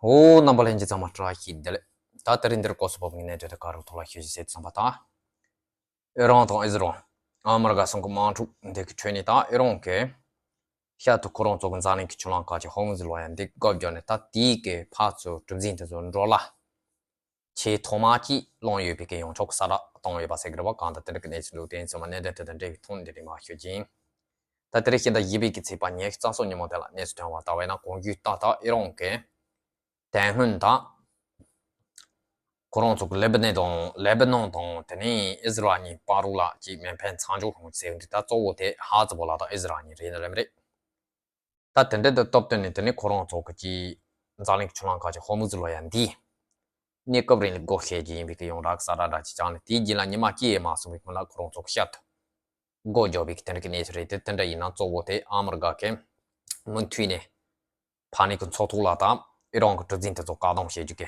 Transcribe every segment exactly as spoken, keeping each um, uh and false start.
ཨོ། རྣམ་པ་ལྷན་རྒྱས་ཚང་མ་བཀྲ་ཤིས་བདེ་ལེགས། ད་དེ་རིང་འདིར་སྐོར་སུ་བབས་ངེས་གནས་དོན་དེ་ག་རུ་ཐོག་ལ་ཤོད་ཅིག་ཟེར་དུས་ཙམ་པ་དང་། ཨི་རན་དང་ཨི་ཟི་རལ། ཨ་མི་རི་ཀ་གསུམ་གྱི་དམག་འཁྲུག་འདི་གི་ཁྲོད་ནས་ད་ཨི་རན་གྱི་ཤར་དུ་ཁོ་རང་ཚོ་གི་འཛམ་གླིང་གི་ཆུ་ལམ་ཁག་ཅིག་ཧོར་མུ་ཟི་ལོ་ཡ་འདི་བཀོད་བྱས་ནས། ད་དེའི་གི་ཕར་ཚུར་གྲུ་གཟིངས་དེ་ཚོ་འགྲོ་ལ། ཆེས་ཐོག་མ་གཅིག་སློང་ཡོད་པའི་གི་ཡོངས་ཁྱབ་གསལ་བསྒྲགས་བཏང་ཡོད་པ་ཟེར་གི་རེད་པ། གང་ལྟར་དེ་འདྲ་གི་གནས་ཚུལ་འདུག་དེ་ཡིན་ཙང་མ་གནད་དོན་དེ་དང་འབྲེལ་བའི་ཐོག་ནས་འདི་རིང་མར་ཤོད་ཀྱིན། ད་དེ་རིང་ཕྱི་ཟླ་བཞི་པའི་གི་ཚེས་པ་ཉི་ཤུ་རྩ་གསུམ་ཉིན་མོ་དེ་ལ་གནས་ཚུལ་ཐོན་པ་ལྟ་བས་ན། གོང་ཞུས་ལྟར་ད་ཨི་རན་གྱི་དེ་སྔོན་ད་ཁོ་རང་ཚོ་གི་ལེ་བ་ནན་དང་། ལེ་བ་ནན་དང་དེ་ནས་ཨི་ཟི་རལ་གཉིས་བར་རུ་ལ་ཅིག་མེ་འཕེན་མཚམས་འཇོག་བྱུང་ཟེར་འདུག་ད་གཙོ་བོ་དེ་ཧ་ཛི་བོ་ལ་དང་ཨི་ཟི་རལ་གཉིས་རེད་ནི་རེད་མི་རེད། ད་དེ་འདྲ་དེ་སྟབས་བསྟུན་ནས་དེ་ནས་ཁོ་རང་ཚོ་གི་ཅིག་འཛམ་གླིང་གི་ཆུ་ལམ་ཁག་ཅིག་ཧོར་མུ་ཟི་ལོ་ཡ་འདི་གནས་སྐབས་རིང་ལ་སྒོ་ཕྱེ་རྒྱུ་ཡིན་པའི་གི་ཡོངས་གྲགས་གསལ་བསྒྲགས་འདྲ་ཅིག་བྱུང་ནས། དེའི་རྗེས་ལ་ཉི་མ་གཅིག་ཡས་མ་སོང་བའི་སྔོན་ལ་ཁོ་རང་ཚོ་གི་ཤར་དུ་སྒོ་རྒྱག་པའི་གི་དེ་འདྲ་གི་གནས་ཚུལ་རེད་དེ། དེ་འདྲ་ཡིན་ན་གཙོ་བོ་དེ་ཨ་མི་རི་ཀ་གི་མུ་མཐུད་ནས་ཕ་ནི་གི་མཚོ་ཐོག་ལ་དང་ཨི་རན་གྱི་གྲུ་གཟིངས་དེ་ཚོ་བཀག་སྡོམ་བྱེད་རྒྱུ་གི་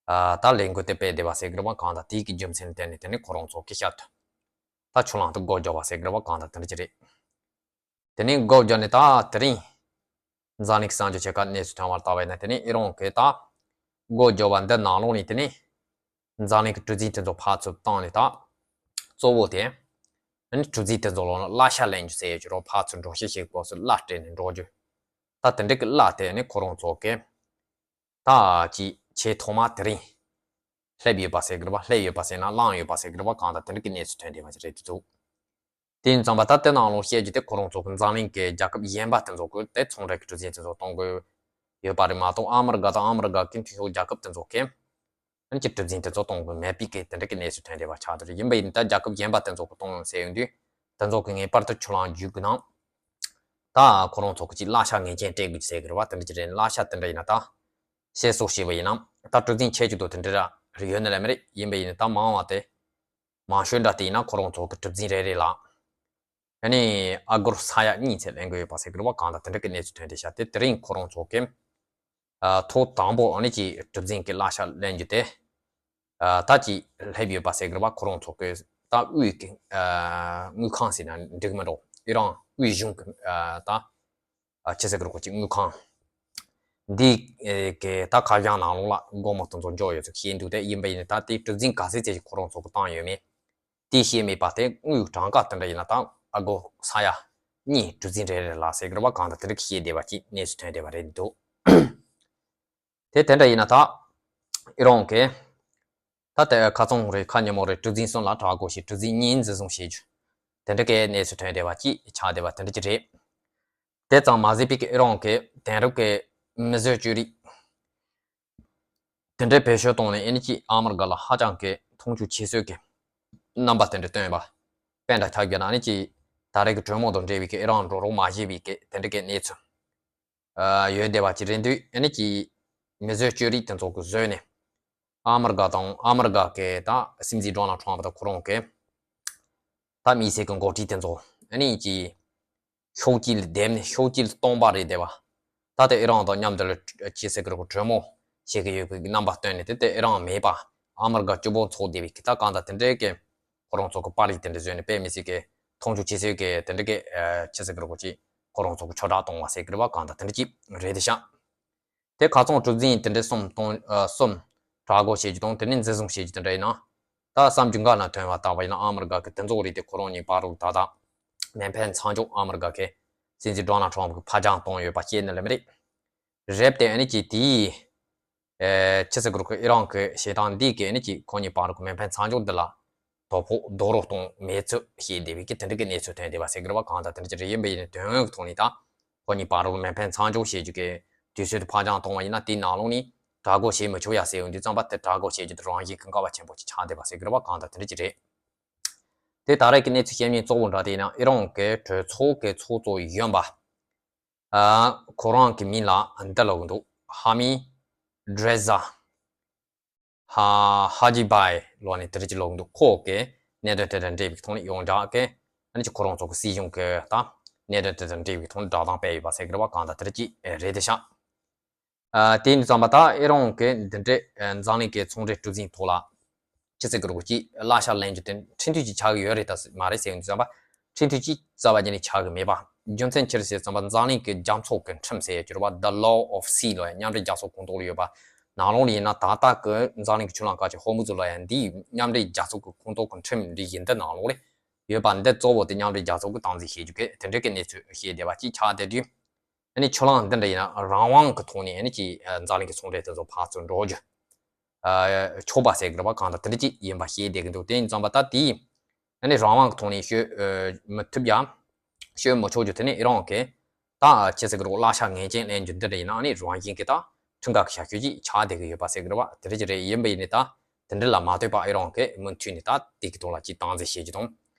ཨ་ད་ལས་འགུལ་དེ་སྤེལ་བསྡད་པ་ཟེར་གི་རེད་པ། གང་ལྟར་དེའི་གི་རྒྱུ་མཚན་བརྟེན་ནས་དེ་ནས་ཁོ་རང་ཚོ་གི་ཤར་དུ་ད་ཆུ་ལམ་དུ་སྒོ་རྒྱག་པ་ཟེར་གི་རེད་པ། གང་ལྟར་དེ་འདྲ་ཅིག་རེད། དེ་ནས་སྒོ་བརྒྱབ་ནས་ད་དེ་རིང་འཛམ་གླིང་གི་གསར་འགྱུར་ཆེ་ཁག་གནས་ཚུལ་ཐོན་པར་ལྟ་བས་ན། དེ་ནས་ཨི་རན་གྱི་ད་སྒོ་རྒྱག་པ་འདི་ནང་ལོགས་ནས་དེ་ནས་འཛམ་གླིང་གི་གྲུ་གཟིངས་དེ་ཚོ་ཕར་ཚུར་བཏང་ནས། ད་གཙོ་བོ་དེ་ཨ་ནི་གྲུ་གཟིངས་དེ་ཚོ་ལོགས་ན་གླ་ཆ་ལེན་རྒྱུ་ཟེར་ཡོད་ཀྱི་རོ། ཕར་ཚུར་འགྲོ་ཤེས་ཤེས་སྐབས་སུ་གླ་སྤྲད་ནས་འགྲོ་རྒྱུ། ད་དེ་འདྲ་གི་གླ་དེ་ནི་ཁོ་རང་ཚོ་གི་ད་ཅིག་ཆེས་ཐོག་མ་དེ་རིང་སླེབས་ཡོད་པ་ཟེར་གི་རེད་པ། སླེབས་ཡོད་པ་ཟེར་ན་བླངས་ཡོད་པ་ཟེར་གི་རེད་པ། གང་ལྟར་དེ་འདྲ་གི་གནས་ཚུལ་ཐོན་བསྡད་པ་ཞིག་རེད་འདུག་དེ་ཡིན་ཙང་པ་ད་དེ་ནང་ལོགས་བཤད་རྒྱུ་དེ། ཁོ་རང་ཚོ་གི་འཛམ་གླིང་གི་རྒྱལ་ཁབ་གཞན་པ་དེ་ཚོ་གི་དེ་ཚོང་འབྲེལ་གྱི་གྲུ་གཟིངས་དེ་ཚོ་གཏོང་གི་ཡོད་པ་རེད་མ་གཏོགས། ཨ་མི་རི་ཀ་དང་ཨ་མི་རི་ཀ་གི་མཐུན་ཕྱོགས་རྒྱལ་ཁབ་དེ་ཚོ་གི་ཨ་ནི་ཅིག་གྲུ་གཟིངས་དེ་ཚོ་གཏོང་གི་མེད་པའི་གི་དེ་འདྲ་གི་གནས་ཚུལ་ཐོན་བསྡད་པ་ཆགས་བསྡད་རེད། ཡིན་པ་ཡིན་ན་ད་རྒྱལ་ཁབ་གཞན་པ་དེ་ཚོ་གི་གཏོང་ཟེར་ཡོང་དུས། དེ་ཚོ་གི་ངེས་པར་དུ་ཆུ་ལམ་བརྒྱུད་གི་ནང་ད་ཁོ་རང་ཚོ་གི་ཅིག་གླ་ཆ་ངེས་ཅན་སྤྲད་དགོས་ཟེར་གི་རེད་པ། དེ་འདྲ་ཅིག་རེད། གླ་ཆ་དེ་འདྲ་ཡིན་ན་ད་བཤད་སྲོལ་བྱས་པ་ཡིན་ན་ད་གྲུ་གཟིངས་ཆེ་ཆུང་དུ་དེ་འདྲ་ར་ཡོད་ནི་ལ་མི་རེད། ཡིན་པ་ཡིན་ན་ད་མང་བ་དེ་མང་ཤོས་འདྲ་དེ་ཡིན་ན་ཁོ་རང་ཚོ་གི་གྲུ་གཟིངས་རེ་རེ་ལ་ཨ་ནི་ཨ་སྒོར་ས་ཡ་གཉིས་ཚད་ལེན་གི་ཡོད་པ་ཟེར་གི་རེད་པ། གང་ལྟར་དེ་འདྲ་གི་གནས་ཚུལ་ཐོན་བསྡད་ཤག་དེ་དེ་རིང་ཁོ་རང་ཚོ་གི་ཨ་ཐོག་དང་པོ་ཨ་ནི་ཅིག་གྲུ་གཟིངས་ཀྱི་གླ་ཆ་ལེན་རྒྱུ་དེ་ཨ་ད་ཅིག་སླེབས་ཡོད་པ་ཟེར་གི་རེད་པ། ཁོ་རང་ཚོ་གི་ད་དབུས་ཀྱི་ཨ་དངུལ་ཁང་ཟེར་ན་འགྲིག་མི་འགྲོ། ཨི་རན་དབུས་གཞུང་གི་ཨ་ད་ཨ་ཆི་ཟེར་གི་རེད། ཁོ་ཅིག་དངུལ་ཁང་འདི་གི་ད་ཁ་བྱང་ནང་ལོགས་ལ་སྒོར་མོ་དེ་ཚོ་འཇོག་ཡོད་ཚུལ་བཤད་འདུག་དེ་ཡིན་པ་ཡིན་ན་ད་དེ་གྲུ་གཟིངས་ག་ཚད་ཅིག་ཁོ་རང་ཚོ་གི་བཏང་ཡོད་མེད་དེ་ཤེས་མེད་པ། དེ་དངུལ་གྲངས་ཀ་དེ་འདྲ་ཡིན་ན་ད་ཨ་སྒོར་ས་ཡ་གཉིས་གྲུ་གཟིངས་རེ་རེ་ལ་ཟེར་གི་རེད་པ། གང་ལྟར་དེ་འདྲ་གི་བཤད་བསྡད་པ་ཅིག་གནས་ཚུལ་ཐོན་བསྡད་པ་རེད་འདུག་དེ་དེ་འདྲ་ཡིན་ན་ད་ཨི་རན་གི་ད་དེ་ཁ་སང་རེད། ཁ་ཉིན་མོ་རེད། གྲུ་གཟིངས་གསུམ་ལ་དྲག་རྒོལ་བྱས། གྲུ་གཟིངས་གཉིས་འཛིན་བཟུང་བྱེད་རྒྱུ་དེ་འདྲ་གི་གནས་ཚུལ་ཐོན་བསྡད་པ་ཅིག་ཆགས་བསྡད་པ་དེ་འདྲ་ཅིག་རེད། དེ་ཙམ་མ་ཟད་པའི་གི་ཨི་རན་གི་དེང་རབས་ཀྱི་མིས་བཟོས་བཅོས་རིགས་དེ་འདྲའི་བེད་སྤྱོད་བཏང་ནས་ཨ་ནི་ཅིག་ཨ་མི་རི་ཀ་ལ་ཧ་ཅང་གི་མཐོང་ཆུང་བྱེད་སྲོལ་གྱི་རྣམ་པ་དེ་འདྲ་སྟོན་པ། དཔེ་འདྲ་ཆགས་བསྡད་ན་ཨ་ནི་ཅིག་ད་རེས་ཀྱི་གྲོས་མོལ་དང་འབྲེལ་བའི་གི་ཨི་རན་འགྲོ་རོགས་མ་བྱས་པའི་གི་དེ་འདྲ་གི་གནས་ཚུལ་ཨ་ཡོད་བསྡད་པ་ཅིག་རེད་འདུག་ཨ་ནི་ཅིག་མིས་བཟོས་བཅོས་རིགས་དེ་ཚོ་གི་བཟོས་ནས་ཨ་མི་རི་ཀ་དང་ཨ་མི་རི་ཀ་གི་ད་སྲིད་འཛིན་ཌོ་ནལ་ཊམ་པ་དང་ཁོ་རང་གི་ད་དམིགས་བསལ་གྱི་འགོ་ཁྲིད་དེ་ཚོ་ཨ་ནི་ཅིག་ཤུགས་ཀྱིས་བསྡེབས་ནས་ཤུགས་ཀྱིས་སྟོང་པ་རེད་བསྡད་པ། ད་ལྟ་ཨི་རན་དང་མཉམ་དུ་ལ་ཅི་ཟེར་གི་རེད། གྲོས་མོལ་བྱེད་ཀྱི་ཡོད་པའི་རྣམ་པ་སྟོན་ནས། དེ་ལྟ་ཨི་རན་མེད་པ་ཨ་མི་རི་ཀ་གཅིག་པོ་ཚོགས་བསྡད་པའི་གི་ད་གང་ལྟར་དེ་འདྲའི་གི་ཁོ་རང་ཚོ་གི་པར་རིས་དེ་འདྲ་བཟོས་ནས་དཔེ་མི་སྲིད་གི་མཐོང་ཆུང་བྱེད་སྲོལ་གི་དེ་འདྲ་གི་ཨ་ཅི་ཟེར་གི་རེད། ཁོ་ཅིག་ཁོ་རང་ཚོ་གི་ཆོས་གྲགས་གཏོང་བ་ཟེར་གི་རེད་པ། གང་ལྟར་དེ་འདྲ་ཅིག་རེད་དེ་ཤག་དེ་ཁ་སང་གྲུ་གཟིངས་དེ་འདྲའི་གསུམ་གཏོང་ཨ་གསུམ་དྲག་རྒོལ་བྱེད་རྒྱུ་དང་དེ་ནས་འཛིན་བཟུང་བྱེད་རྒྱུ་དེ་འདྲ་ཡིན་ན། ད་གསར་འགྱུར་འགའ་ན་ཐོན་པ་ལྟ་བ་ཡིན་ན་ཨ་མི་རི་ཀ་གི་དེ་ཚོ་རེད་དེ། ཁོ་རང་གཉིས་བར་དུ་ད་ལྟ་མེ་འཕེན་མཚམས་འཇོག་ཨ་མི་རི་ཀ་གི་སྲིད་འཛིན་ཌོ་ནལ་ཊམ་པ་གི་ཕར་འགྱངས་བཏང་ཡོད་པ་བཤད་ནི་ལ་མི་རེད། རེད་དེ་ཨ་ནི་ཅིག་དེའི་ཨེ་ཅི་ཟེར་གི་རེད། ཁོ་ཨི་རན་གི་བྱེད་སྟངས་འདི་གི་ཨ་ནི་ཅིག་ཁོ་གཉིས་བར་གི་མེ་འཕེན་མཚམས་འཇོག་འདི་ལ་དོ་ཕོག་རྡོག་རོག་གཏོང་མེད་ཚུལ་བཤད་བསྡད་པའི་གི་དེ་འདྲ་གི་གནས་ཚུལ་ཐོན་བསྡད་པ་ཟེར་གི་རེད་པ། གང་ལྟར་དེ་འདྲ་ཅིག་རེད། ཡིན་པ་ཡིན་ན་དོན་དངོས་ཀྱི་ཐོག་ནས་ད་ཁོ་གཉིས་བར་དུ་མེ་འཕེན་མཚམས་འཇོག་བྱེད་རྒྱུ་གི་དུས་ཚོད་དེ་ཕར་འགྱངས་གཏོང་བ་ཡིན་ན་དེའི་ནང་ལོགས་ནས་དྲག་རྒོལ་བྱེད་མི་ཆོག་ཡ་ཟེར་ཡོང་དུས་ཙམ་པ་དེ་དྲག་རྒོལ་བྱེད་རྒྱུ་དེ་རང་བཞིན་གྱི་འགལ་བ་ཆེན་པོ་ཅིག་ཆགས་བསྡད་པ་ཟེར་གི་རེད་པ། གང་ལྟར་དེ་འདྲ་ཅིག་རེད། དེ་ད་རེས་ཀྱི་གནས་ཚུལ་བཤད་མཁན་གཙོ་བོ་འདྲ་དེ་ཡིན་ན་ཨི་རན་གྱི་གྲོས་ཚོགས་ཀྱི་ཚོགས་གཙོ་གཞོན་པ། ཨ་ཁོ་རང་གི་མིང་ལ་འདི་ལབ་གི་འདུག་ཧ་མི་ཌི་རེ་ཟ། ཧ་ཧ་ཇི་བྷའི་ལོ་ནི་དེ་རིགས་ཀྱི་ལབ་གི་འདུག་ཁོ་གི་གནད་དོན་དེ་དང་འབྲེལ་བའི་ཐོག་ནས་ཡོངས་གྲགས་ཀྱི་ཨ་ནི་ཅིག་ཁོ་རང་ཚོ་གི་སྲིད་གཞུང་གི་ད་གནད་དོན་དེ་དང་འབྲེལ་བའི་ཐོག་ནས་བསྒྲགས་གཏམ་སྤེལ་ཡོད་པ་ཟེར་གི་རེད་པ། གང་ལྟར་དེ་རིགས་ཀྱི་རེད་དེ་ཤག་ཨ་དེ་ཡིན་དུས་ཙམ་པ་ད་ཨི་རན་གྱི་འདི་འདྲའི་ཨ་འཛམ་གླིང་གི་ཚོང་འབྲེལ་གྲུ་གཟིངས་ཐོག་ལ་ཅི་ཟེར་གི་རེད། ཅིག་གླ་ཆ་ལེན་རྒྱུ་དེ་ཁྲིམས་མཐུན་ཅིག་ཆགས་ཀྱི་ཡོད་རེད་ད་མ་རེད་ཟེར་ཡོང་དུས་ཙམ་པ་ཁྲིམས་མཐུན་ཅིག་རྩ་བ་ཉིད་ནས་ཆགས་ཀྱི་མེད་པ། རྒྱུ་མཚན་ཅི་རེད་ཟེར་ཙམ་པ་འཛམ་གླིང་གི་རྒྱལ་ཚོགས་ཀྱི་ཁྲིམས་ཟེར་ཡ་ཅིག་ཡོད་རེད་བ། The Law of Sea ལོ། ཡ་མཉམ་འབྲེལ་རྒྱལ་ཚོགས་ཁོངས་གཏོགས་ལ་ཡོད་པ། ནང་ལོགས་ལ་ཡིན་ན་ད་ལྟ་གི་འཛམ་གླིང་གི་ཆུ་ལྷག་ཁག་ཅིག་ཧོར་མུ་ཛི་ལོ། ཡ་འདིའི་མཉམ་འབྲེལ་རྒྱལ་ཚོགས་ཀྱི་ཁོངས་གཏོགས་ཀྱི་ཁྲིམས་འདི་ཡིན། འདི་ནང་ལོགས་ལ་ཡོད་པ་འདི་གཙོ་བོ་དེ་མཉམ་འབྲེལ་རྒྱལ་ཚོགས་ཀྱི་སྟངས་འཛིན་བྱེད་རྒྱུ་གི་དེ་འདྲ་གི་གནས་ཚུལ་བཤད་བསྡད་པ་ཅིག་ཆགས་བསྡད་དུས། ཨ་ནི་ཆུ་ལྷག་འདི་འདྲ་ཡིན་ན་རང་དབང་གི་ཐོག་ནས་ཨ་ནི་ཅིག་འཛམ་གླིང་གི་ཚོང་འབྲེལ་དེ་ཚོ་ཕར་ཚུར་འགྲོ་རྒྱུ་ཆོག་པ་ཟེར་གི་རེད་བ། གང་ལྟར་དེ་འདྲ་ཅིག་ཡིན་པ་བཤད་བསྡད་ཀྱི་འདུག་དེ་ཡིན་ཙམ་པ་ད་དེ་ཨ་ནི་རང་དབང་གི་ཐོག་ནས་ཤོད་མི་ཐུབ་ཡ། ཤོད་མི་ཆོག་རྒྱུ་དེ་ནི་ཨི་རན་གྱི་ད་ཅི་ཟེར་གི་རེད། གླ་ཆ་ངེས་ཅན་ལེན་རྒྱུ་འདི་འདྲ་ཡིན་ན་ཨ་ནི་རང་བཞིན་གྱི་ད་ཁྲིམས་འགལ་གྱི་བྱ་སྤྱོད་ཅིག་ཆགས་བསྡད་ཀྱི་ཡོད་པ་ཟེར་གི་རེད་བ། དེ་འདྲ་ཅིག་རེད། ཡིན་པ་ཡིན་ནི་ད་དེ་འདྲ་ལ་མ་ལྟོས་པ་ཨི་རན་གྱི་མུ་མཐུད་ནས་ད་དེ་གི་ཐོག་ལ་ཅིག་སྟངས་འཛིན་བྱེད་རྒྱུ་དང་།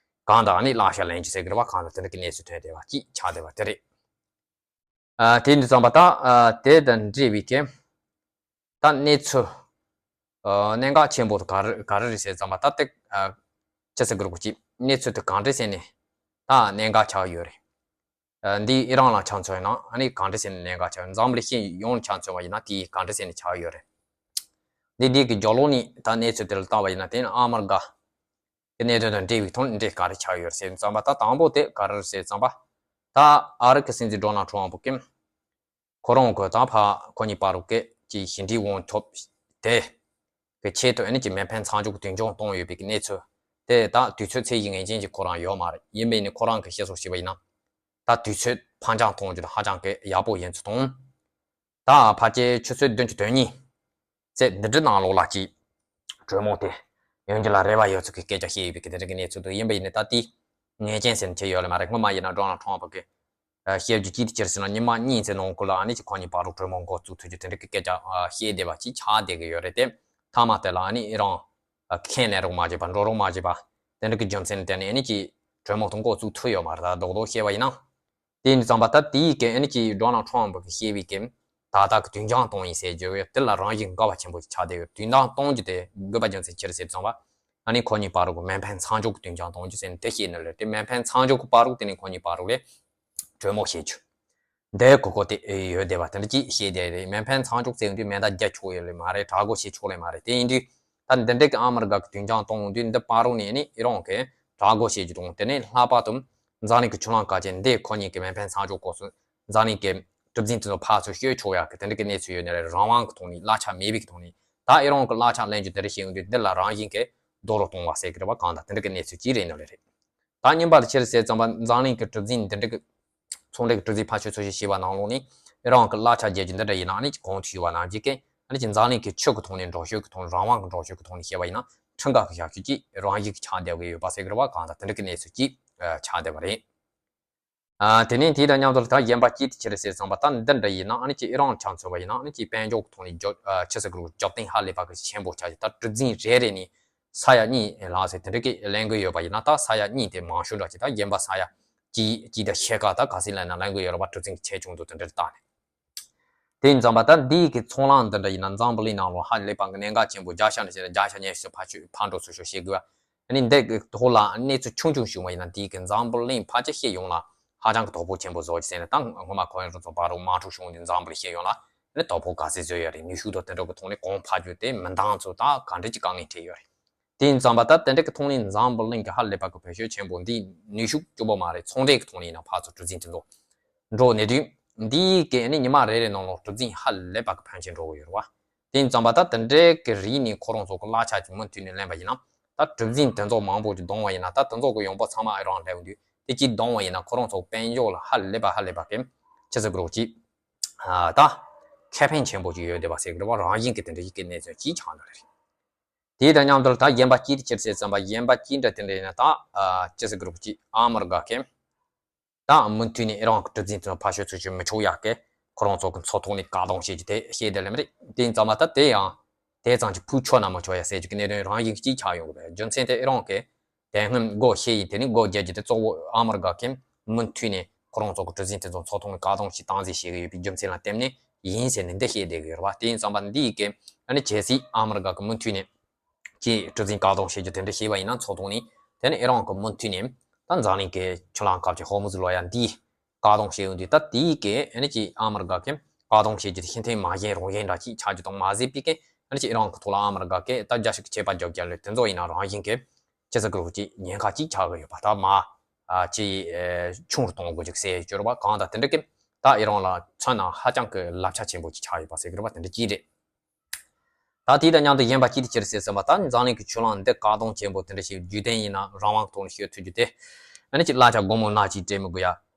གང་ལྟར་ཨ་ནི་གླ་ཆ་ལེན་རྒྱུ་ཟེར་གི་རེད་བ། གང་ལྟར་དེ་འདྲ་གི་གནས་ཚུལ་ཐོན་བསྡད་པ་ཅིག་ཆགས་བསྡད་པ་དེ་རེད། ཨ། དེ་འདི་ཙམ་པ་ད་ཨ་དེ་དང་འབྲེལ་བའི་གི་ད་གནས་ཚུལ་ཨ་གནད་འགག་ཆེན་པོ་ག་རེ་ག་རེ་རེད་ཟེར་ཙམ་པ་ད་དེ་ཨ་ཅི་ཟེར་གི་རེད། གོ་ཅི་གནས་ཚུལ་དེ་གང་འདྲ་ཟེར་ནས་ད་གནད་འགག་ཆགས་ཡོད་རེད། ཨ་འདི་ཨི་རན་ལ་ཆ་མཚོན་ན་ཨ་ནི་གང་འདྲ་ཟེར་ནས་གནད་འགག་ཆགས་ཡོད། འཛམ་བུ་གླིང་སྤྱི་ཡོངས་ལ་ཆ་མཚོན་པ་ཡིན་ན་དེ་གང་འདྲ་ཟེར་ནས་ཆགས་ཡོད་རེད། འདི་འདི་གི་རྒྱབ་ལོགས་ནས་ད་གནས་ཚུལ་དེ་ལ་བལྟ་བ་ཡིན་ན་དེ་ནི་ཨ་མི་རི་ཀ་གི་གནད་དོན་དང་འབྲེལ་བའི་ཐོག་ནས་འདི་ག་རེ་ཆགས་ཡོད་ཟེར་ཙམ་པ། ད་དང་པོ་དེ་ག་རེ་ཟེར་ཙམ་པ། ད་ཨ་རི་གི་སྲིད་འཛིན་ཌོ་ནལ་ཊམ་ཕ་གིས་ཁོ་རང་གི་ད་ཕ་ཁོ་གཉིས་བར་དུ་གི་ཅིག་ཞི་འགྲིག་ཡོང་ཐབས་དེ་གི་ཆེད་དུ་ཨ་ནི་ཅིག་མེ་འཕེན་མཚམས་འཇོག་གི་དོན་སྐྱོང་བཏང་ཡོད་པའི་གི་གནས་ཚུལ་དེ་ད་དུས་ཚོད་ཚད་གཞི་ངེས་ཅན་ཅིག་ཁོ་རང་ཡོད་མ་རེད། ཡིན་པས་ནི་ཁོ་རང་གི་བཤད་སྲོལ་བྱས་པ་ཡིན་ན་ད་དུས་ཚོད་ཕར་འགྱངས་གཏོང་རྒྱུ་དེ་ཧ་ཅང་གི་ཡག་པོ་ཡིན་ཚུལ་དང་། ད་ཕལ་ཆེར་ཆུ་ཚོད་བདུན་ཅུ་དོན་གཉིས་ཚེ་འདི་འདྲའི་ནང་ལོགས་ལ་ཅིག་གྲོས་མོལ་དེ་ཡོང་རྒྱུ་ལ་རེ་བ་ཡོད་ཚུལ་གྱི་སྐད་ཆ་བཤད་ཡོད་པའི་གི་དེ་འདྲ་གི་གནས་ཚུལ་འདུག་ཡིན་པ་ཡིན་ནི་ད་དེ་ངེས་ཅན་ཟེར་ནས་བྱས་ཡོད་ལེ་མ་རེད། སྔོན་མ་ཡིན་ན་ཌོ་ནལ་ཊམ་ཕ་གིས་བཤད་རྒྱུ་ཅི་ཐུབ་ཅི་རེད་ཟེར་ན་ཉི་མ་གཉིས་ཚེ་ནང་ཁུལ་ལ་ཨ་ནི་ཅིག་ཁོ་གཉིས་བར་དུ་གྲོས་མོལ་འགོ་བཙུགས་ཐུབ་རྒྱུ་དེ་འདྲ་གི་སྐད་ཆ་བཤད་བསྡད་པ་ཅིག་ཆགས་བསྡད་གི་ཡོད་རེད་དེ། མཐའ་མ་དེ་ལ་ཨ་ནི་ཨི་རན་ཁས་ལེན་རོགས་མ་བྱས་པ། འགྲོ་རོགས་མ་བྱས་པ། དེ་འདྲ་གི་རྒྱུ་མཚན་ལ་བརྟེན་ནས་ཨ་ནི་ཅིག་གྲོས་མོལ་དང་འགོ་བཙུགས་ཐུབ་ཡོད་མ་རེད། ད་རྡོག་རྡོག་བཤད་པ་ཡིན་ན། དེ་ཡིན་ཙམ་པ་ད་དེའི་གི་ཨ་ནི་ཅིག་ཌོ་ནལ་ཊམ་ཕ་གིས་བཤད་པའི་གི་ད་ལྟ་གི་དུས་འགྱངས་གཏོང་ཡིན་ཟེར་རྒྱུ་ཡོད། དེ་ལ་རང་བཞིན་འགལ་བ་ཆེན་པོ་ཞིག་ཆགས་བསྡད་ཡོད། དུས་འགྱངས་གཏོང་རྒྱུ་དེ་དགོས་པ་རྒྱུ་མཚན་ཅི་རེད་ཟེར་ཙམ་པ། ཨ་ནི་ཁོ་གཉིས་བར་དུ་མེ་འཕེན་མཚམས་འཇོག་གི་དུས་འགྱངས་གཏོང་རྒྱུ་ཟེར་ནས་དེ་བཤད་ནི་ལེ། དེ་མེ་འཕེན་མཚམས་འཇོག་གི་བར་དུ་དེ་ནི་ཁོ་གཉིས་བར་དུ་ལས་གྲོས་མོལ་བྱེད་རྒྱུ། འདིའི་གོ་སྐབས་དེ་ཡོད་བསྡད་པ་དེ་འདྲ་ཅིག་བཤད་བསྡད་རེད། མེ་འཕེན་མཚམས་འཇོག་ཟེར་དུས་མེ་མདའ་རྒྱག་ཆོག་ཡོད་ལེ་མ་རེད། དྲག་རྒོལ་བྱེད་ཆོག་ལེ་མ་རེད། དེ་ཡིན་དུས་ད་འདི་འདྲ་གི་ཨ་མི་རི་ཀ་གི་དུས་འགྱངས་གཏོང་དུས་འདི་བར་དུ་ནས་ནི་ཨི་རན་གིས་དྲག་རྒོལ་བྱེད་རྒྱུ་དང་དེ་ནས་ལྷག་པར་དུ་འཛམ་གླིང་གི་ཆུ་ལྷག་ཁག་ཅིག་འདི་ཁོ་གཉིས་ཀྱི་མེ་འཕེན་མཚམས་འཇོག་སྐབས་སུ་འཛམ་གླིང་གི་གྲུ་གཟིངས་དེ་ཚོ་ཕར་ཚུར་བཤོལ་ཆོག་ཡག་གི་དེ་འདྲ་གི་གནས་ཚུལ་ཡོད་ནི་རེད། རང་དབང་གི་ཐོག་ནས་གླ་ཆ་མེད་པའི་གི་ཐོག་ནས་ད་ཨི་རན་གིས་གླ་ཆ་ལེན་རྒྱུ་དེ་འདྲ་བྱེད་ཡོང་དུས་འདི་ལ་རང་བཞིན་གྱིས་རྡོག་རོལ་གཏོང་བ་ཟེར་གི་རེད་བ། གང་ལྟར་དེ་འདྲ་གི་གནས་ཚུལ་ཅིག་རེད་ནི་ལེ་རེད། ད་གཉིས་པ་དེ་ཅི་རེད་ཟེར་ཙམ་པ་འཛམ་གླིང་གི་གྲུ་གཟིངས་འདི་འདྲ་གི་ཚོང་འབྲེལ་གྱི་གྲུ་གཟིངས་ཕར་ཕྱོགས་ཚུར་ཕྱོགས་བྱས་པ་ནང་ལོགས་ནས་ཨི་རན་གྱིས་གླ་ཆ་རྒྱག་རྒྱུ་འདི་འདྲ་ཡིན་ན་ཨ་ནི་གོང་དུ་ཞུས་པ་ནང་བཞིན་གྱི་ཨ་ནི་ཅིག་འཛམ་གླིང་གི་ཆུ་གི་ཐོག་ནས་འགྲོ་ཕྱོགས་ཀྱི་ཐོག་ནས་རང་དབང་གི་འགྲོ་ཕྱོགས་ཀྱི་ཐོག་ནས་བཤད་པ་ཡིན་ན་ཁྲིམས་འགལ་གྱི་བྱ་སྤྱོད་ཅིག་རང་བཞིན་གྱིས་ཆགས་བསྡད་ཀྱི་ཡོད་པ་ཟེར་གྱི་རེད་བ། གང་ལྟར་དེ་འདྲ་གི་གནས་ཚུལ་ཅིག་ཆགས་བསྡད་པ་རེད། ཨ། དེ་ནས་དེ་དང་མཉམ་དུ་ད་གཞན་པ་ཅི་དེ་ཅི་རེད་ཟེར་ཙམ་པ་ད་འདི་འདྲ་ཡིན་ན་ཨ་ནི་ཅིག་ཨི་རན་ཆ་མཚོན་པ་ཡིན་ན་ཨ་ནི་ཅིག་དཔལ་འབྱོར་གྱི་ཐོག་ནས་རྒྱབ་ཨ་ཆི་ཟེར་གྱི་རེད། རྒྱབ་རྟེན་ཧ་ལས་པ་གི་ཆེན་པོ་ཆགས་ཀྱི། ད་གྲུ་གཟིངས་རེ་རེ་ནས་ས་ཡ་གཉིས་ལྷག་ཙམ་དེ་འདྲ་གི་ལེན་གྱི་ཡོད་པ་ཡིན་ན་ད་ས་ཡ་གཉིས་དེ་མང་ཤོས་འདྲ་ཅིག་ད་གཞན་པ་ས་ཡ་གཅིག་གཅིག་དང་ཕྱེད་ཀ་ད་ག་ཚོད་ལེན་ན་ལེན་གྱི་ཡོད་རེད་བ། གྲུ་གཟིངས་ཆེ་ཆུང་དུ་དེ་འདྲ་བལྟས་ནས། དེ་ཡིན་ཙམ་པ་ད་འདི་གི་ཚོང་ལམ་འདི་འདྲ་ཡིན་ན་འཛམ་བུ་གླིང་ནང་ལོགས་ཧ་ལས་པ་གི་གནད་འགག་ཆེན་པོ་བརྒྱ་ཆ་ནས་བཤད་ན་བརྒྱ་ཆ་ཉི་ཤུ་ཕར་ཕྱོགས་ཕར་འགྲོ་ཚུར་ཤོག་བྱེད་དགོས། ཨ་ནི་འདི་གི་ཐོག་ལ་གནས་ཚུལ་ཆུང་ཆུང་ཞིག་མ་ཡིན་ན་འདི་གི་འཛམ་བུ་གླིང་ཕལ་ཆེར་སྤྱི་ཡོངས་ལ་ཧ་ཅང་གི་དོ་ཕོག་ཆེན་པོ་བཟོ་གི་ཟེར་ནས་ད་སྔོན་མ་ཁོང་རང་ཚོ་བར་དུ་དམག་འཁྲུག་བྱུང་དུས་འཛམ་བུ་གླིང་སྤྱི་ཡོངས་ལ་ཨ་ནི་དོ་ཕོག་ག་ཚད་བཟོས་ཡོད་རེད། ནུས་ཤུགས་དང་དེ་འདྲ་གི་ཐོག་ནས་གོང་འཕེལ་རྒྱུ་དེ་མི་འདང་ཚོ་ད་ག་འདྲ་ཅིག་དཀའ་ངལ་འཕྲད་ཡོད་རེད། དེ་ཡིན་ཙམ་པ་ད་དེ་འདྲ་གི་ཐོག་ནས་འཛམ་བུ་གླིང་གི་ཧ་ལས་པ་གི་བེད་སྤྱོད་ཆེན་པོ་འདི་ནུས་ཤུགས་སྐྱོ་པོ་མ་རེད། ཚོང་འབྲེལ་གི་ཐོག་ནས་ཡིན་ན་ཕར་ཚུར་གྲུ་གཟིངས་དེ་ཚོ་འགྲོ་ནས་དུས་འདིའི་གི་ཨ་ནི་ཉི་མ་རེ་རེ་ནང་ལོགས་གྲུ་གཟིངས་ཧ་ལས་པ་གི་ཕོན་ཆེན་འགྲོ་གི་ཡོད་རེད་བ། དེ་ཡིན་ཙམ་པ་ད་དེ་འདྲའི་གི་རིགས་ནས་ཁོ་རང་ཚོ་གི་གླ་ཆ་ཅིག་མུ་མཐུད་ནས་ལེན་པ་ཡིན་ན་ད་གྲུ་གཟིངས་དེ་ཚོ་མང་པོ་ཅིག་བསྡོམས་པ་ཡིན་ན་ད་དེ་ཚོ་གི་ཡོང་འབབ་ཚང་མ་ཨི་རན་སླེབས་དུས་དེ་གཅིག་བསྡོམས་པ་ཡིན་ན་ཁོ་རང་ཚོ་དཔལ་འབྱོར་ལ་ཧ་ལས་པ་ཧ་ལས་པ་གི་ཆི་ཟེར་གི་རེད། ཅིག་ཨ་ད་ཁེ་ཕན་ཆེན་པོ་ཅིག་ཡོད་བསྡད་པ་ཟེར་གི་རེད་བ། རང་བཞིན་གི་དེ་འདྲ་ཞིག་གི་གནས་ཚུལ་ཅིག་ཆགས་འདུག་ལེ་རེད། དེ་དང་མཉམ་དུ་ད་གཞན་པ་ཅི་དེ་ཅི་རེད་ཟེར་ཙམ་པ་གཞན་པ་ཅི་འདྲ་དེ་འདྲ་ཡིན་ན་ད་ཨ་ཅི་ཟེར་གི་རེད། ཅིག་ཨ་མི་རི་ཀ་གི་ད་མུ་མཐུད་ནས་ཨི་རན་གི་གྲུ་གཟིངས་དེ་ཚོ་ཕར་ཕྱོགས་ཚུར་ཕྱོགས་མི་ཆོག་ཡག་གི་ཁོ་རང་ཚོ་གི་མཚོ་ཐོག་ནས་བཀག་སྡོམ་བྱེད་རྒྱུ་དེ་བཤད་བསྡད་ལེ་མ་རེད། དེ་ཡིན་ཙམ་པ་ད་དེ་ཡང་དེ་ཙམ་གྱིས་ཕུགས་ཆོད་ན་མི་ཆོག་ཡ་ཟེར་རྒྱུ་གི་གནད་དོན་རང་བཞིན་གཅིག་ཆགས་ཡོང་གི་རེད། རྒྱུ་མཚན་དེ་ཨི་རན་གི་དེ་སྔོན་སྒོ་ཕྱེ་ཡིན། དེ་ནི་སྒོ་རྒྱག་རྒྱུ་དེ་གཙོ་བོ་ཨ་མི་རི་ཀ་གིས་མུ་མཐུད་ནས་ཁོ་རང་ཚོ་གི་གྲུ་གཟིངས་དེ་ཚོ་མཚོ་ཐོག་ནས་བཀག་སྡོམ་བྱེད་སྟངས་འཛིན་བྱེད་ཀྱི་ཡོད་པའི་རྒྱུ་མཚན་ལ་བརྟེན་ནས་ཡིན་ཟེར་ནས་འདི་བཤད་བསྡད་ཀྱི་ཡོད་རེད་བ། དེ་ཡིན་ཙམ་པ་འདི་ཡི་གེ་ཨ་ནི་གལ་སྲིད་ཨ་མི་རི་ཀ་གིས་མུ་མཐུད་ནས་ཀྱི་གྲུ་གཟིངས་བཀག་སྡོམ་བྱེད་རྒྱུ་དེ་འདྲ་བྱས་པ་ཡིན་ན་མཚོ་ཐོག་ནས། དེ་ནི་ཨི་རན་གིས་མུ་མཐུད་ནས་ད་འཛམ་གླིང་གི་ཆུ་ལྷག་ཁག་ཅིག་ཧོར་མུ་ཛི་ལོ་ཡ་འདི་བཀག་སྡོམ་བྱས་ཡོང་དུས་ད་དེ་ཡི་གེ་ཨ་ནི་ཅིག་ཨ་མི་རི་ཀ་གིས་བཀག་སྡོམ་བྱེད་རྒྱུ་དེ་ཕྱིར་འཐེན་མ་བྱས་རང་བཞིན་འདྲ་ཅིག་ཆགས་རྒྱུ་དང་མ་ཟད་པའི་གི་ཨ་ནི་ཅིག་ཨི་རན་གི་ཐོག་ལ་ཨ་མི་རི་ཀ་གིས་ད་རྒྱལ་སྤྱི་གི་ཆད་པ་འཇོག་རྒྱུ་ལས་དེ་ཚོ་ཡིན་ན་རང་བཞིན་གི་ཅི་ཟེར་གི་རེད། ཅིག་ཉེན་ཁ་ཅིག་ཆགས་ཀྱི་ཡོད་པ། ད་མ་ ཨ་ཅི་ཨེ་ཆུང་རུ་གཏོང་དགོས་ཅིག་ཟེར་གྱི་ཡོད་རེད་པ། གང་ལྟར་དེ་འདྲ་གི་ད་ཨི་རན་ལ་མཚོན་ན་ཧ་ཅང་གི་བསླབ་བྱ་ཆེན་པོ་ཅིག་ཆགས་ཡོད་པ་ཟེར་གྱི་རེད་པ། དེ་འདྲ་ཅིག་རེད། ད་དེ་དང་མཉམ་དུ་གཞན་པ་ཅི་སྟེ་ཅི་རེད་ཟེར་ཙམ་པ། ད་འཛམ་གླིང་གི་ཆུ་ལམ་འདི་བཀག་སྡོམ་ཆེན་པོ་དེ་འདྲ་ཞིག་རྒྱུ་མཚན་ཡིན་ན་རང་དབང་གི་ཐོག་ནས་བཤད་ཐུབ་རྒྱུ་དེ། ཨ་ནི་ཅིག་གླ་ཆ་སྒོར་མོ་ནག་ཅིག་སྤྲད་མི་དགོས་ཡ།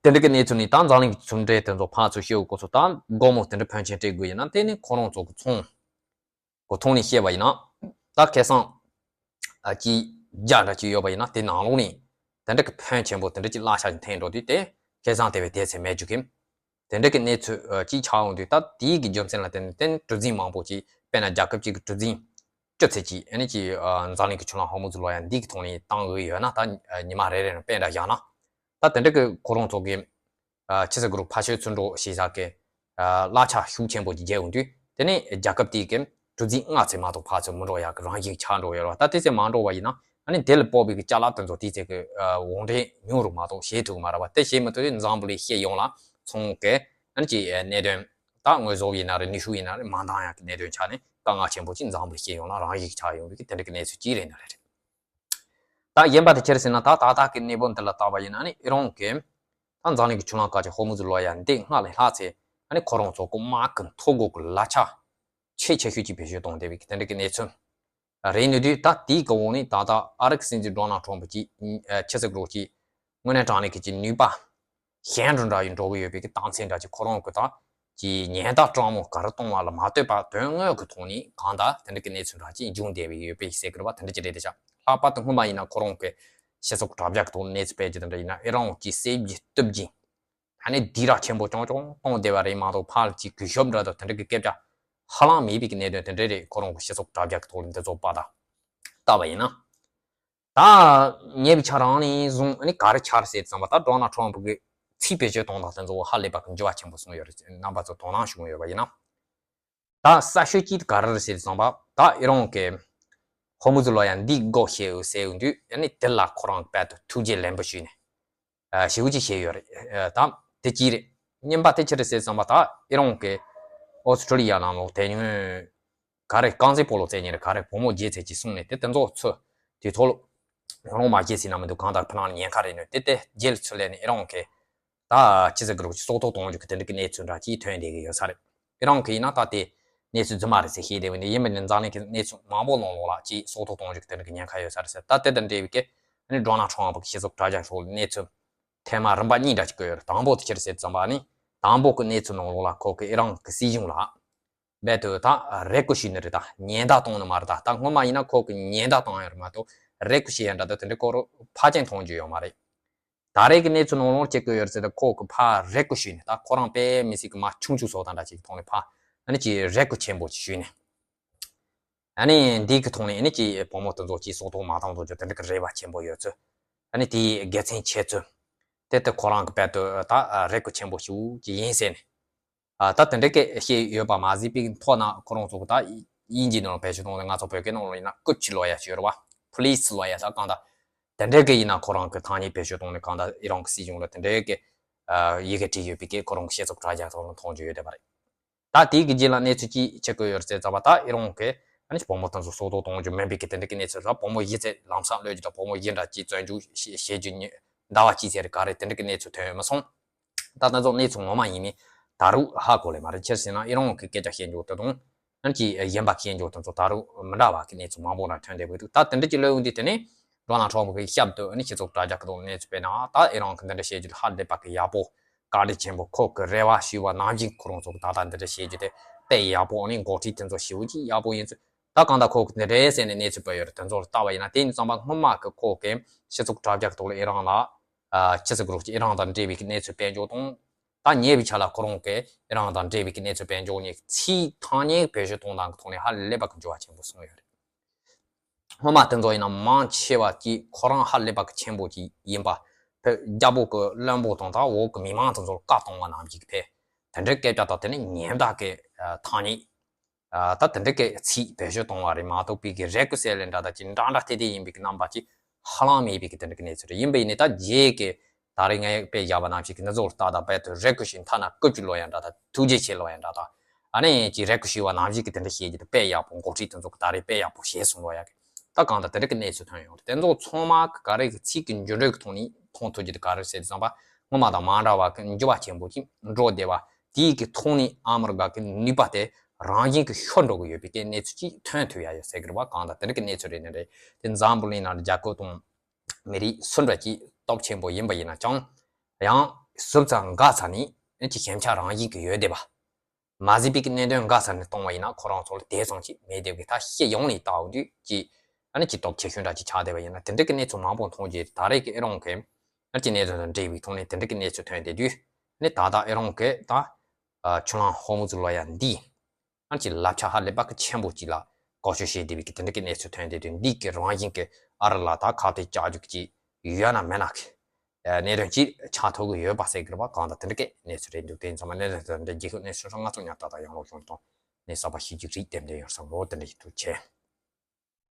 དེ་འདྲ་གི་གནས་ཚུལ་ནི་ད་འཛམ་གླིང་གི་ཚོང་འབྲེལ་དེ་ཚོ་ཕར་ཚུར་བཤད་དགོས་ཚོ། ད་སྒོར་མོ་དེ་འདྲ་ཕོན་ཆེན་སྤྲད་དགོས་ཡིན་ན། དེ་ནི་ཁོ་རང་ཚོ་གི་ཚོང་གི་ཐོག་ནས་བཤད་པ་ཡིན་ན། ད་ཁེ་བཟང་ཨ་ཅིག་བརྒྱ་འདྲ་ཅིག་ཡོད་པ་ཡིན་ན། དེ་ནང་ལོགས་ནས་དེ་འདྲ་གི་ཕོན་ཆེན་པོ་དེ་འདྲ་ཅིག་གླ་ཆ་ཅིག་འཐེན་འགྲོ་དུས། དེ་ཁེ་བཟང་དེ་བས་དེ་ཚེ་མེད་རྒྱུ་གི། དེ་འདྲ་གི་གནས་ཚུལ་ཨ་ཅིག་ཆགས་ཡོང་དུས། ད་དེའི་གི་རྒྱུ་མཚན་ལ་བརྟེན་ནས་དེ་ནི་གྲུ་གཟིངས་མང་པོ་ཅིག་དཔེར་ན་རྒྱལ་ཁབ་ཅིག་གི་གྲུ་གཟིངས་བཅུ་ཚེ་ཅིག་ཨ་ནི་ཅིག་ཨ་འཛམ་གླིང་གི་ཆུ་ལམ་ཧོར་མུ་ཛི་ལོགས་ཡ་འདི་གི་ཐོག་ནས་བཏང་འོས་ཡོད་ན། ད་ཉི་མ་རེ་རེ་ནས་དཔེ་འདྲ་བཞག་ན། ད་དེ་འདྲ་གི་ཁོ་རང་ཚོ་གི་ཨ་ཕྱི་སྲིད་གུ་རུ་ཕ་ཤོད་ཚུར་འགྲོ་ཞེས་བྱ་གི་ཨ་གླ་ཆ་ཤུགས་ཆེན་པོ་ཅིག་རྒྱག་ཡོང་དུས། དེ་ནས་རྒྱལ་ཁབ་དེའི་གི་གྲུ་གཟིངས་ལྔ་ཚེ་མ་གཏོགས་ཕར་ཚུར་མི་འགྲོ་ཡག་གི་རང་བཞིན་ཆགས་འགྲོ་ཡོད་རེད་བ། ད་དེ་ཚེ་མ་འགྲོ་བ་ཡིན་ན། ཨ་ནི་དེ་ལ་དཔག་པའི་གི་ཅ་ལག་དེ་ཚོ་དེའི་ཚེ་གི་ཨ་དབང་འབྲེལ་ཉུང་རུ་མ་གཏོགས་བྱེད་ཐུབ་ཀྱི་མ་རེད་བ། དེ་བྱེད་མི་ཐུབ་དུས་འཛམ་བུ་གླིང་སྤྱི་ཡོངས་ལ་ཚོང་གི་ཨ་ནི་ཅིག་གནད་དོན། ད་དངོས་ཟོག་ཡིན་ན་རེད། ནུས་ཤུགས་ཡིན་ན་རེད། མ་འདང་ཡག་གི་གནད་དོན་ཆགས་ནས་དཀའ་ངལ་ཆེན་པོ་ཅིག་འཛམ་བུ་གླིང་སྤྱི་ཡོངས་ལ་རང་བཞིན་ཆགས་ཡོང་བའི་གི་དེ་འདྲ་གི་གནས་ཚུལ་ཅིག་རེད་ན་རེད། ད་གཞན་པ་དེ་ཅི་རེད་ཟེར་ན། ད་ད་ལྟ་གི་གནས་བབ་འདི་ལ་བལྟས་པ་ཡིན་ན་ནི། ཨི་རན་གྱིས་ད་འཛམ་གླིང་གི་ཆུ་ལམ་དཀར་ཆ་ཧོར་མུ་ཛི་ལོགས་ཡ་འདི་སྔར་ལས་ལྷག་ཚེ་ཨ་ནི་ཁོ་རང་ཚོ་གི་དམག་གི་ཐོ་འགོད་གི་གླ་ཆ་ཆེས་ཆེ་ཤོས་ཅིག་བེད་སྤྱོད་གཏོང་བསྡད་པའི་དེ་འདྲ་གི་གནས་ཚུལ་རེད་ནི་དུས། ད་དེའི་གི་འོག་ནས་ད་ལྟ་ཨ་རི་གི་སྲིད་འཛིན་ཌོ་ནལ་ཊམ་ཕ་གྱིས་ཨ་ཕྱི་སྲིད་གུ་རུ་གྱི་དངོས་གནས་དྲང་གནས་ཀྱི་ནུས་པ་གཞན་དུ་འདྲ་ཡི་འགྲོ་གི་ཡོད་པའི་གི་རྟགས་མཚན་འདྲ་ཅིག་ཁོ་རང་གི་ད་ཀྱི་ཉེན་བརྡ་སྤྲང་མོ་ག་རེ་གཏོང་བ་ལ་མ་ལྟོས་པར་དོན་དངོས་ཀྱི་ཐོག་ནས་གང་ལྟར་དེ་འདྲ་གི་གནས་ཚུལ་འདྲ་ཅིག་འབྱུང་བསྡད་པའི་ཡོད་པའི་ཟེར་གི་རེད་བ། དེ་འདྲ་ཅིག་རེད་དེ་ཤག་ལྷག་པར་དུ་སྔོན་མ་ཡིན་ན་ཁོ་རང་གི་སྤྱི་ཚོགས་དྲ་རྒྱ་གི་ཐོག་གནས་ཚུལ་སྤེལ་རྒྱུ་དེ་འདྲ་ཡིན་ན། ཨི་རན་གྱིས་བསད་རྒྱུ་གཏུབ་རྒྱུ་ཨ་ནི་སྡིགས་ར་ཆེན་པོ་རྐྱང་རྐྱང་གཏོང་བསྡད་པ་རེད་མ་གཏོགས། ཕར་ལ་ཅིག་གུས་ཞབས་འདྲ་དང་དེ་འདྲ་གི་སྐད་ཆ་ཧ་ལམ་མེད་པའི་གི་གནད་དོན་དེ་འདྲ་རེད། ཁོ་རང་གི་སྤྱི་ཚོགས་དྲ་རྒྱ་གི་ཐོག་ལ་འདི་ཚོ་པར་ད་བལྟས་པ་ཡིན་ན། ད་ཉེ་བའི་ཆར་རང་ནས་བཟུང་ཨ་ནི་ག་རེ་ཆགས་རེད་ཟེར་ཙམ་པ། ད་ཌོ་ནལ་ཊམ་ཕ་གི་ཚིག་བེད་སྤྱོད་གཏོང་སྟངས་དེ་ཚོ་ཧ་ལས་པ་གི་འགྱུར་བ་ཆེན་པོ་སོང་ཡོད་རེད། རྣམ་པ་ཚོ་དོ་སྣང་ཞུ་གི་ཡོད་པ་ཡིན་ན། ད་གསར་ཤོས་གཅིག་ག་རེ་རེད་ཟེར་ཙམ་པ། ད་ཨི་རན་གྱིས་ཧོར་མུ་ཛི་ལོགས་ཡ་འདི་སྒོ་ཕྱེ་ཡོད་ཟེར་ཡོང་དུས། ཨ་ནི་དེ་ལ་ཁོ་རང་དཔལ་དུ་ཐུགས་རྗེ་ལེགས་འབུལ་ཞུས་ནས་ཨ་ཞེ་པོ་ཅིག་བྱས་ཡོད་རེད། ཨ་ད་དེ་གཅིག་རེད། གཉིས་པ་དེ་ཅི་རེད་ཟེར་ཙམ་པ། ད་ཨི་རན་གྱིས་ཨོ་སི་ཁྲུ་ལི་ཡ་ནང་ལོགས་དེ་སྔོན་ག་རེ་རྐང་རྩེད་སྤོ་ལོ་རྩེ་མཁན་རེད། ག་རེ་བུ་མོ་བརྗེ་ཚད་ཅིག་གསུངས་ནས། དེ་དེ་ཚོ་ཚོ་དེ་ཐོག་ལ་རང་མ་བརྗེ་ཟིན་ན་མི་འདུག་གང་ལྟར་ཕ་ལང་ཉེན་ཁ་རེད་ནོ། དེ་དེ་རྗེས་ལ་ཚུར་ལེན་ནས་ཨི་རན་གྱིས་ད་ཕྱི་སྲིད་གུ་རུ་སྲོག་ཐོག་གཏོང་རྒྱུ་གི་དེ་འདྲ་གི་གནས་ཚུལ་འདྲ་ཅིག་ཐོན་བསྡད་ཀྱི་ཡོད་ས་རེད། ཨི་རན་གྱིས་ཡིན་ན་ད་དེ་གནས་ཚུལ་རྫུན་མ་རེད་ཟེར་བཤད་བསྡད་པ་ཡིན་ནའི། ཡིན་པ་ནི་འཛམ་གླིང་གི་གནས་ཚུལ་མང་པོ་ནང་ལོགས་ལ་ཅིག་སྲོག་ཐོག་གཏོང་རྒྱུ་གི་དེ་འདྲ་གི་ཉེན་ཁ་ཡོད་ས་རེད་ཟེར། ད་དེ་དང་འབྲེལ་བའི་གི་ཨ་ནི་ཌོ་ནལ་ཊམ་ཕ་གི་སྤྱི་ཚོགས་དྲ་རྒྱ་སོགས་ལ་གནས་ཚུལ་ཐེངས་མ་རིམ་པ་གཉིས་འདྲ་ཅིག་བཀོད་ཡོད་རེད། དང་པོ་དེ་ཅི་རེད་ཟེར་ཙམ་པ་ནི། དང་པོ་གི་གནས་ཚུལ་ནང་ལོགས་ལ་ཁོ་གིས་ཨི་རན་གྱི་སྲིད་གཞུང་ལ་རྦད་དེ་ད་རེ་སྐུལ་ཞུས་ནི་རེད། ད་ཉེན་བརྡ་བཏང་ནི་མ་རེད། ད་ད་སྔོན་མ་ཡིན་ན་ཁོ་གིས་ཉེན་བརྡ་བཏང་ཡོད་རེད་མ་གཏོགས། རེ་སྐུལ་བྱེད་ཡ་འདྲ་དང་དེ་འདྲའི་སྐོར་ཕལ་ཆེར་མཐོང་རྒྱུ་ཡོད་མ་རེད། ད་རེས་ཀྱི་གནས་ཚུལ་ནང་ལོགས་ཅིག་བཀོད་ཡོད་རེད་ཟེར། ད་ཁོ་གིས་ཕར་རེ་སྐུལ་ཞུས་ནས། ད་ཁོ་རང་དཔེ་མི་སྲིད་ཀྱི་མ་ཆུང་ཆུང་བཟོ་སྟངས་འདྲ་ཅིག་གི་ཐོག་ནས་ཕར་ཨ་ནི་ཅིག་རེ་སྐུལ་ཆེན་པོ་ཅིག་ཞུས་ནས། ཨ་ནི་འདི་གི་ཐོག་ནས་ཨ་ནི་ཅིག་བུ་མོ་དེ་ཚོ་ཅིག་སྲོག་ཐོག་མ་བཏང་རོགས་བྱོས། དེ་འདྲ་གི་རེ་བ་ཆེན་པོ་ཡོད་ཚུལ། ཨ་ནི་དེའི་དགེ་མཚན་ཆེ་ཚུལ། དེ་ལྟར་ཁོ་རང་གི་དཔལ་དུ་ད་རེ་སྐུལ་ཆེན་པོ་ཞུ་གི་ཡིན་ཟེར་ནས། ཨ་ད་དེ་འདྲ་གི་བཤད་ཡོད་པ་མ་ཟད་པའི་ཐོག་ན། ཁོ་རང་ཚོ་གི་ད་དབྱིན་ཇིའི་ནང་ལ་བེད་སྤྱོད་གཏོང་ནས། ང་ཚོ་བོད་སྐད་ནང་ལ་ཡིན་ན་སྐུ་ཕྱི་ལོ་ཡ་ཞུ་རེད་བ། པུ་ལི་སི་ལོ་ཡ། ད་གང་ལྟར་དེ་འདྲ་གི་ཡིན་ན་ཁོ་རང་གི་ཐ་སྙད་བེད་སྤྱོད་གཏོང་ནས། གང་ལྟར་ཨི་རན་གྱི་སྲིད་གཞུང་ལ་དེ་འདྲ་གི་ཨ་ཡི་གེ་བྲིས་ཡོད་པའི་གི་ཁོ་རང་གི་སྤྱི་ཚོགས་དྲ་རྒྱ་ཐོག་ལ་མཐོང་རྒྱུ་ཡོད་བསྡད་པ་རེད། ད་དེའི་གི་རྗེས་ལ་གནས་ཚུལ་ཅིག་ཆེད་བཀོད་ཡོད་རེད་ཟེར་ཙམ་པ། ད་ཨི་རན་གྱིས་ཨ་ནི་བུ་མོ་དེ་ཚོ་སྲོག་ཐོག་གཏོང་རྒྱུ་མིན་པའི་གི་དེ་འདྲ་གི་གནས་ཚུལ་ར། བུ་མོ་བཞི་ཚེ་ལམ་སང་གློད་རྒྱུ་དང་། བུ་མོ་བཞི་འདྲ་ཅིག་བཙོན་འཇུག་བྱེད་བྱེད་རྒྱུ་ཉེ་ཟླ་བ་གཅིག་ཚེ་རེ་ག་རེ་དེ་འདྲ་གི་གནས་ཚུལ་ཐོན་ཡོད་མ་སོང་། ད་ད་ཚོ་གནས་ཚུལ་ངོ་མ་ཡིན་མིན་ད་རུང་ཧ་གོ་ལེ་མ་རེད། ཅི་ཟེར་ན་ཨི་རན་གྱི་སྐད་ཆ་བཤད་རྒྱུ་དེ་དང་། ཨ་ནི་ཅིག་གཞན་པ་བཤད་རྒྱུ་དེ་ཚོ་ད་རུང་མི་འདྲ་བ་གི་གནས་ཚུལ་མང་པོ་ར་ཐོན་བསྡད་པ་འདུག་ད་དེ་འདྲ་ཅིག་གློད་ཡོང་དུས། དེ་ནས་ཌོ་ནལ་ཊམ་ཕ་གི་ཞབས་ཏོག་ཨ་ནི་སྤྱི་ཚོགས་དྲ་རྒྱ་གི་ཐོག་གནས་ཚུལ་སྤེལ་ན། ད་ཨི་རན་གྱིས་འདི་འདྲ་བཤད་རྒྱུ་དེ་ཧ་ལས་པ་གི་ཡག་པོ། བཀའ་དྲིན་ཆེན་པོ། ཁོ་གི་རེ་བ་ཞུས་པ་ནང་བཞིན་ཁོ་རང་ཚོ་གི་ད་ལྟ་འདི་འདྲ་བཤད་རྒྱུ་དེ་དཔེ་ཡག་པོ། ཨ་ནི་འགོ་ཁྲིད་དེ་ཚོ་ཞེ་པོ་ཅིག་ཡག་པོ་ཡིན་ཚུལ། ད་གང་ལྟར་ཁོ་གིས་འདི་འདྲ་ཟེར་ནས་གནས་ཚུལ་སྤེལ་ཡོད་རེད། དེ་ཚོ་ལ་བལྟས་པ་ཡིན་ན། དེ་ཡིན་ཙམ་པ་སྔོན་མ་གི་ཁོ་གིས་སྤྱི་ཚོགས་དྲ་རྒྱ་གི་ཐོག་ལ་ཨི་རན་ལ་ཨ་ཅི་ཟེར་དགོས་རེད། ཨི་རན་དང་འབྲེལ་བའི་གི་གནས་ཚུལ་སྤེལ་རྒྱུ་དང་། ད་ཉེ་བའི་ཆར་ལ་ཁོ་རང་གིས་ཨི་རན་དང་འབྲེལ་བའི་གི་གནས་ཚུལ་སྤེལ་རྒྱུ་ནི་ཚིག་ཐ་སྙད་བེད་སྤྱོད་གཏོང་སྟངས་ཀྱི་ཐོག་ནས་ཧ་ལས་པ་གི་འགྱུར་བ་ཆེན་པོ་སོང་ཡོད་རེད། སྔོན་མ་དེ་ཚོ་ཡིན་ན་མང་ཆེ་བ་ཅིག་ཁོ་རང་ཧ་ལས་པ་གི་ཆེན་པོ་ཅིག་ཡིན་པ། བོད་རྒྱལ་པོ་གི་བློན་པོ་དང་། ད་འོག་གི་མི་མང་དེ་ཚོར་བཀའ་གཏོང་བ་ནང་བཞིན་གྱི་བྱས། དེ་འདྲའི་སྐད་ཆ་དང་། དེ་ནས་ཉེན་བརྡ་གི་ཨ་ཐ་སྙད། ཨ་ད་དེ་འདྲའི་གི་ཚིག་བེད་སྤྱོད་གཏོང་བ་རེད་མ་གཏོགས། པའི་གི་རེ་སྐུལ་ཟེར་ལེ་འདྲ་དང་ཅིག་འདྲ་འདྲ་ཐེ་ཐེ་ཡིན་པའི་གི་རྣམ་པ་ཅིག་ཧ་ལམ་མེད་པའི་གི་དེ་འདྲ་གི་གནས་ཚུལ་རེད། ཡིན་པ་ཡིན་ནའི་ད་རྗེས་ཀྱི་ད་རེས་ངས་དཔེ་བཞག་པ་ནང་བཞིན་གི་འདི་ཚོར་ལྟ་ད་རྦད་དེ་རེ་སྐུལ་ཞིག་ཐ་ན་སྐུ་ཅི་ལོ་ཡ་འདྲ་དང་། ཐུགས་རྗེ་ཆེ་ལོ་ཡ་འདྲ་དང་། ཨ་ནི་ཅིག་རེ་སྐུལ་ཞུས་པ་ནང་བཞིན་གི་དེ་འདྲ་བཤད་རྒྱུ་དེ་དཔེ་ཡག་པོ། འགོ་ཁྲིད་དེ་ཚོ་གི་ད་རེས་དཔེ་ཡག་པོ་བྱས་སོང་ལོ་ཡ་གི། ད་ ད་གང་ལྟར་དེ་འདྲ་གི་གནས་ཚུལ་ཐོན་ཡོང་རེད། དེ་ཚོ་ཚང་མ་གི་ག་རེ་གི་ཚིག་གི་འགྱུར་འགྲོས་ཀྱི་ཐོག་ནས་མཐོང་ཐུབ་རྒྱུ་དེ་ག་རེ་ཟེར་དུས་ཙམ་པ། སྔོན་མ་དང་མ་འདྲ་བ་གི་འགྱུར་བ་ཆེན་པོ་ཅིག་འགྲོ་བསྡད་པ་དེའི་གི་ཐོག་ནས་ཨ་མི་རི་ཀ་གི་ནུས་པ་དེ་རང་བཞིན་གྱི་ཤོར་འགྲོ་གི་ཡོད་པའི་གི་གནས་ཚུལ་ཅིག་ཐོན་ཐུབ་ཡ་ཡོད་ཟེར་གི་རེད་བ། གང་ལྟར་དེ་འདྲ་གི་གནས་ཚུལ་རེད་ནི་རེད། དེ་འཛམ་བུ་གླིང་ནང་རྒྱལ་ཁབ་དང་མི་རིགས་སུ་འདྲ་ཅིག་སྟོབས་ཆེན་པོ་ཡིན་པ་ཡིན་ན་ཀྱང་། ཡང་ཟུབ་ཚ་འགག་ཚ་ནི་ཅིག་ཞན་ཆ་རང་བཞིན་གྱི་ཡོད་བསྡད་པ། མ་བཟོད་པའི་གནད་དོན་འགའ་ས་ནས་གཏོང་བ་ཡིན་ན་ཁོ་རང་ཚོ་ལ་དེ་ཙམ་ཅིག་མེད་བསྡད་པའི་ཐ་ཤེས་ཡོང་ནས་ལྟ་འོང་དུས་ཀྱི། ཨ་ནི་ཅིག་སྟོབས་ཆེ་ཤོས་འདྲ་ཅིག་ཆགས་བསྡད་པ་ཡིན་ན། དེ་འདྲ་གི་གནས་ཚུལ་མང་པོ་མཐོང་རྗེས་ད་རེས་ཀྱི་ཨེ་རོང་གི་ཨ་ཅིག་གནས་ཚུལ་དང་འབྲེལ་བའི་ཐོག་ནས་དེ་འདྲ་གི་གནས་ཚུལ་ཐོན་བསྡད་དུས། ནི་ད་ལྟ་ཨེ་རོང་གི་ད་ཆུ་ལང་ཧོ་མུ་ཛུ་ལོ་ཡ་འདི་ཨ་ཅིག་ལབ་ཆ་ཧ་ལས་པ་གི་ཆེན་པོ་ཅིག་ལ་བཀོལ་སྤྱོད་བྱེད་བསྡད་པའི་གི་དེ་འདྲ་གི་གནས་ཚུལ་ཐོན་བསྡད་དུས། འདི་གི་རང་བཞིན་གི་ཨ་རི་ལ་ད་ཁ་གཏད་བཅག་རྒྱུ་ཅིག་ཡོད་ན་མེད་ན་གི་གནད་དོན་ཅིག་ཆགས་ཐུབ་ཀྱི་ཡོད་པ་ཟེར་གི་རེད་པ། གང་ལྟར་དེ་འདྲ་གི་གནས་ཚུལ་རེད་འདུག་དེ་ཡིན་ཙང་མ་གནས་ཚུལ་དེ་འདྲ་རྒྱལ་ཁབ་གནས་ཚུལ་སོགས་ང་ཚོ་ཉར་ཐག་དང་ཡང་ལོག་བྱུང་དང་གནས་གསར་པ་ཤེས་རྒྱུ་རིགས་དེ་འདྲ་ཡོད་བསམ་ལོ། དེ་འདྲ་ཞིག་ཐུགས་ཆེ།